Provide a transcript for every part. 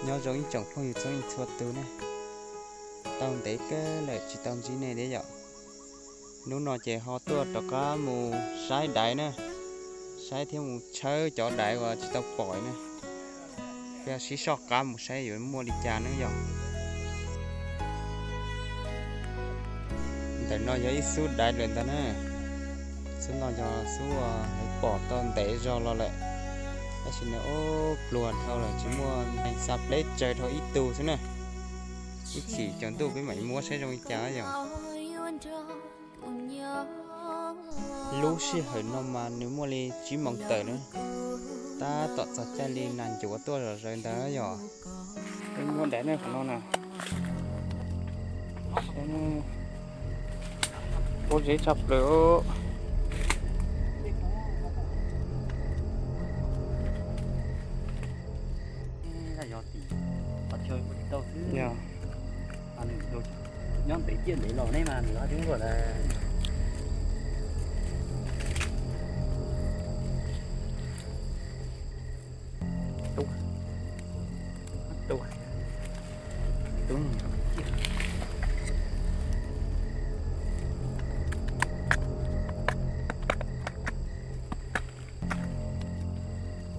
Nyob zoo ib tsoom phooj ywg txhua leej txhua tus ne, tau ntev kawg lawm tsis tau ntsib nej thiab yom. Hnub no ces ho tuaj rov qab mus saib daiv na, saib thiab mus tshawb cov daiv uas tsis tau pom na. Peb sib soj qab mus saib yuav muaj li cas na yom. Ntawm no yog ib xub daiv lawm ntag na. Xub no yog xub uas pom tau ntev zog los lawm, tab sis nws ub pluag dhau lawm tsis muaj neeg xa pleb tsaws dhau ib tug xwb na. Ib chim tsaus ntuj peb mam muab saib zoo li cas yom. Lub sij hawm no mas nws muaj li tsib moos tawm na, tab tom txog caij li nas ncuav tuaj zom zaws ntawd yom. Peb muab daiv nej qhov no na. Pob zeb tshaj plaws. Nyob ntev ciaj ntev los nej mas nws ob rub luaj lawm.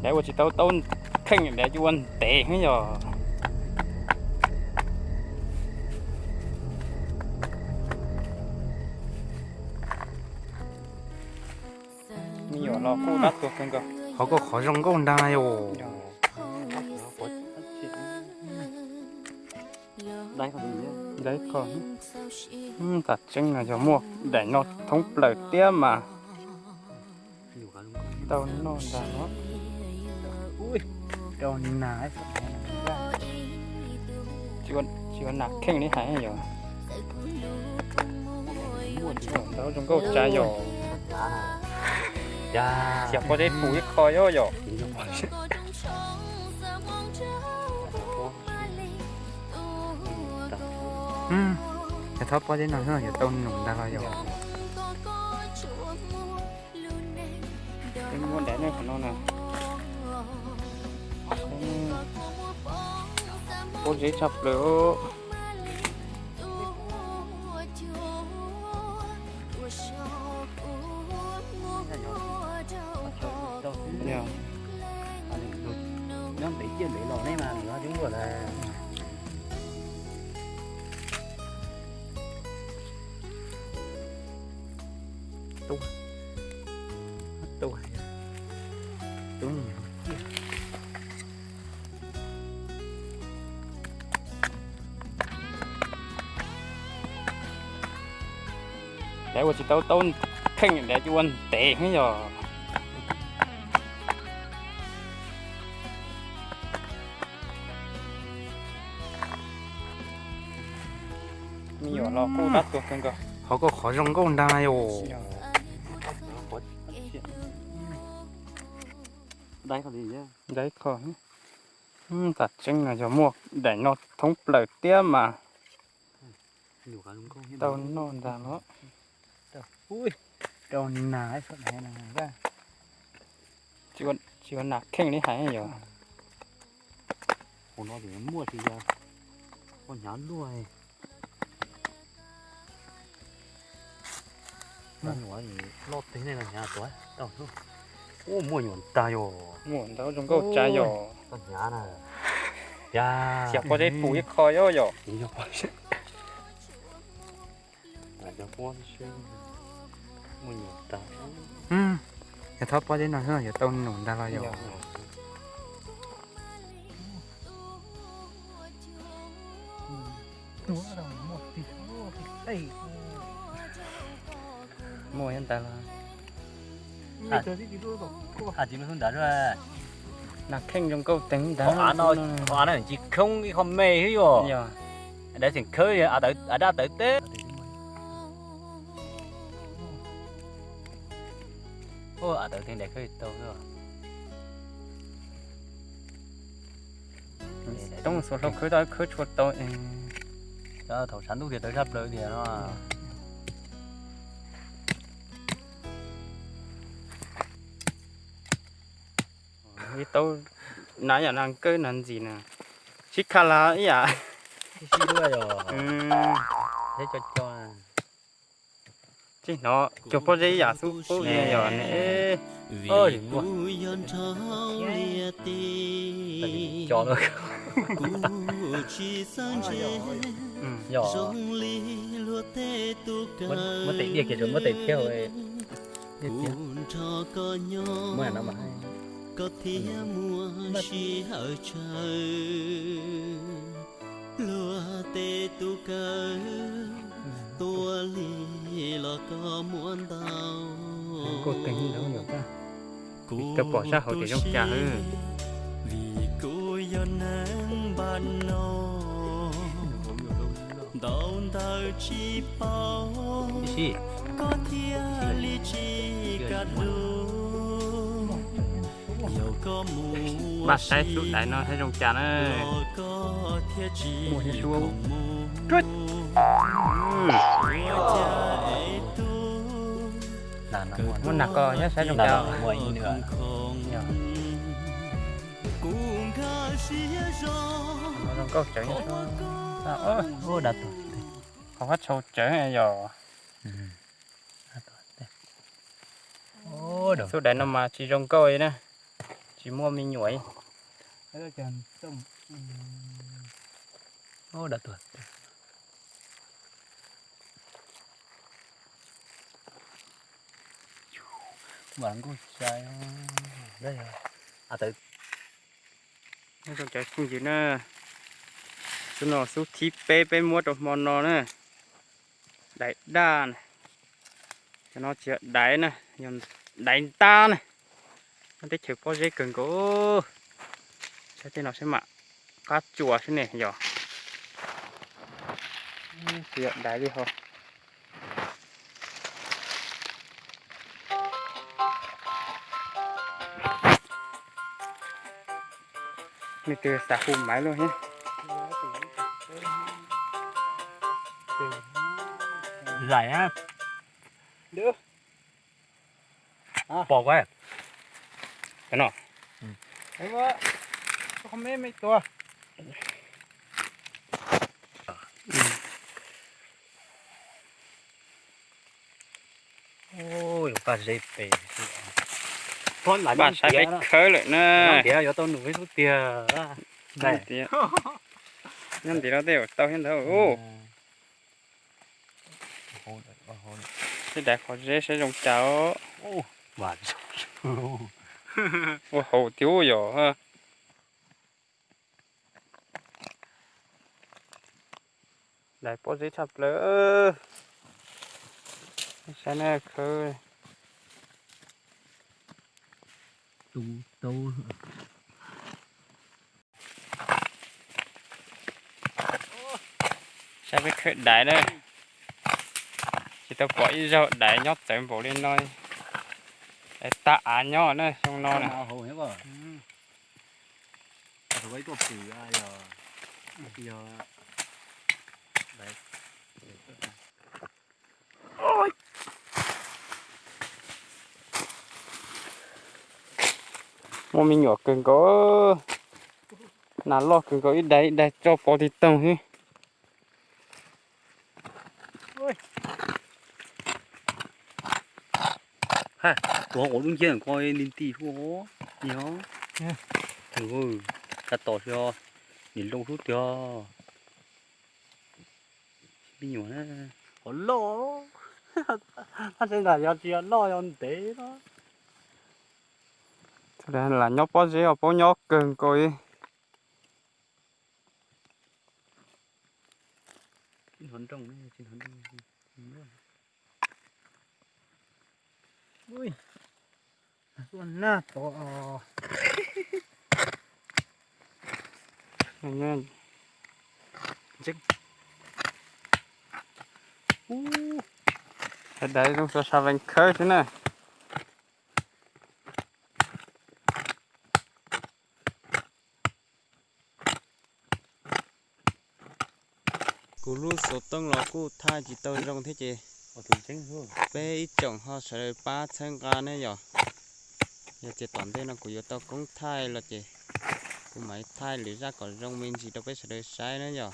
Daiv ua tsis tau tau kheej, daiv ua ntev heev yog. Me nyuam los kuj dab tuag kawg nkaus. Qhov ko qhov zoo nkauj ntag yom. Daiv kho, tam tseeb no yog muaj daim no thoob plaws tiab mas tau noj ntag no. Tsis ua nas kheej li hais yom. Ntau zoo nkauj tsa yom. Xyov pob zeb pus ib qho yom. Yog thov pob zeb no xwb yuav tau num ntag los yom. Peb muab daiv nej qhov no na. Pob zeb tshaj plaws. Nyob ntev ciaj ntev los nej mas nws ob rub luaj lawm. Daiv ua tsis tau tau kheej, daiv ua ntev heev yog. Me nyuam los kuj dab tuag kawg nkaus. Qhov ko qhov zoo nkauj ntag yom. Daiv kho, tam tseeb no yog muaj daim no thoob plaws tiab mas tau noj ntag no. Tsis ua nas kheej li hais yom. Hauv no ces muaj tsis yog, koj hnyav luaj. Loj teg nej los hnyav tuaj tau. Ub, muaj nyuam ntag yom. Muaj ntau zoo nkauj tsa yom. Koj hnyav na. Xyov pob zeb pus ib qho yom. Yog thov pob zeb no xwb yuav tau num ntag los yom. Muaj ntawd los. Nas kheej zoo nkauj teev ntag. Qhov av no tsis khoob ib qho me xwb yom. Daiv tseem khawb, av dab tawv teb. Av tawv teev daiv khawb tau xwb. Toob xuas hlau khawb tau khawb tshua tau. Thaum tshav ntuj tias tawv tshaj plaws tiag no. Ib tau na yam nas kawb nas ntxim na. Sib khaj las ib yam. Tsis hnov cuag pob zeb ib yam xub qub li yom ne. Muab tes diaj kiag, muab tes thiab. Muab no mas. Luag tej tus kawm tuaj li los koj muab ntau. Nkauj teeg ntau yom, tsis tau pom sab hauv tias zoo cas. Vim kuv yog neeg npam no, ntau ntawd tsis paub, koj thiaj li tsis kam hlub. Yog koj mus, npaj saib xub daiv no saib zoo cas na. Muab nag koj nyob saib zoo cas. Zoo nkauj tsev. Qhov qab tshau tsev yom. Xub daiv no mas tsis zoo nkauj li na, tsis muaj me nyuam. Zoo cov phooj ywg na, xub no xub thib peb peb muab rau hmo no na. Daiv daj na, cov no tsis yog daiv na, yog daiv ntab na. Nyob teb chaws pob zeb kawg nkaus. Saib tej no saib mam qab tsuas saib ne yom. Tsis yog daiv li ho. Leej twg xav hu maiv luaj thiab. Zaim na. Pom koj. Cov no. Yuav paj zeb pem, paj saib peb khawb lawm na. Ntiav yuav tau num ib lub tiag. Nyob ntiav no tej zaum tau thiab ntag. Tej daiv qhov zeb saib zoo cas. Ua hauv tiag yom. Daiv pob zeb tshaj plaws. Saib na khawb. Saib peb khawb daiv na. Tsis tau pom ib zaug daiv nyob txawv npaum li no. Daiv tag av nyob na xyoo no na. Muaj me nyuam kawg nkaus. Nas loj kawg nkaus, ib daim ib daim tso pov tig toog xwb. Tuav ua lub nciab ko nti nti huaj os. Kav tom si os, nim loo hlub tiag. Me nyuam na, qhov loj. Tab sis ntawm yog tsis yog loj yog ntev no. Lam nyob pob zeb os, paub nyob kawg nkaus li. Daiv zoo sa sa vees khawb xwb na. Kuv lub xov tooj los kuj thaij tsis tau zoo thiab ces peb ib tsoom ho sawv daws pab txhawb nqa ne yom. Yog tias tom ntej no kuv yuav tau koob thaij los ces kuv Kuv mam li thaij lwm zaj kom zoo me ntsis rau peb sawv daws saib na yom.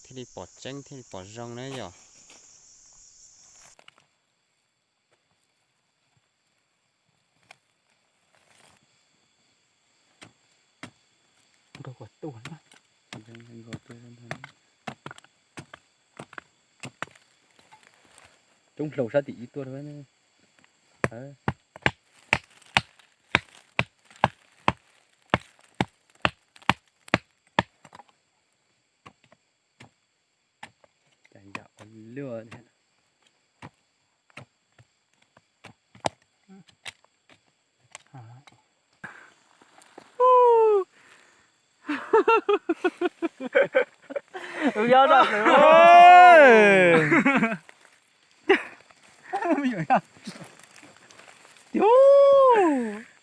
Thiaj li pom tseeb thiaj li pom zoo na yom. Coob hlau sab tim ib tuaj.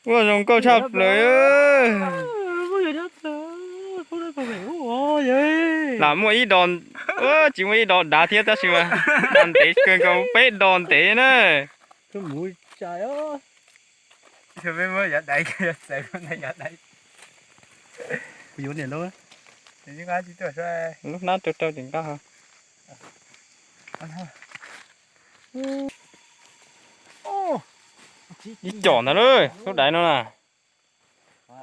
Ua zoo nkauj tshaj plaws. Lam muaj ib dos, tsis muaj ib dos dav thiab tab sis mas dav ntev kawg nkaus, peb dos ntev na. Lub hnab rau rau ces nqa. Ib com ntag lawm lub daiv no na.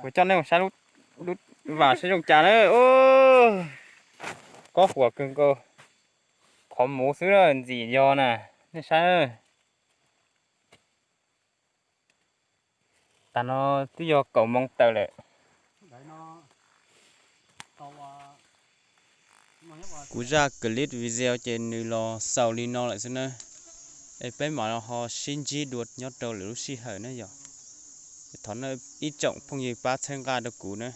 Kuv coj nej mus saib lub, lub vam saib zoo cas na. Kob huam kawg nkaus, qhov muv xwb ntxim yog na, nej saib. Tas no twb yog kaum moos tawm lawm. Kuv zaj clip video ces nws los xaus li no lawm xwb na. Es peb mam ho sib ntsib dua nyob rau lwm lub sij hawm na yom. Thov nej ib tsoom phooj ywg pab txhawb nqa rau kuv na.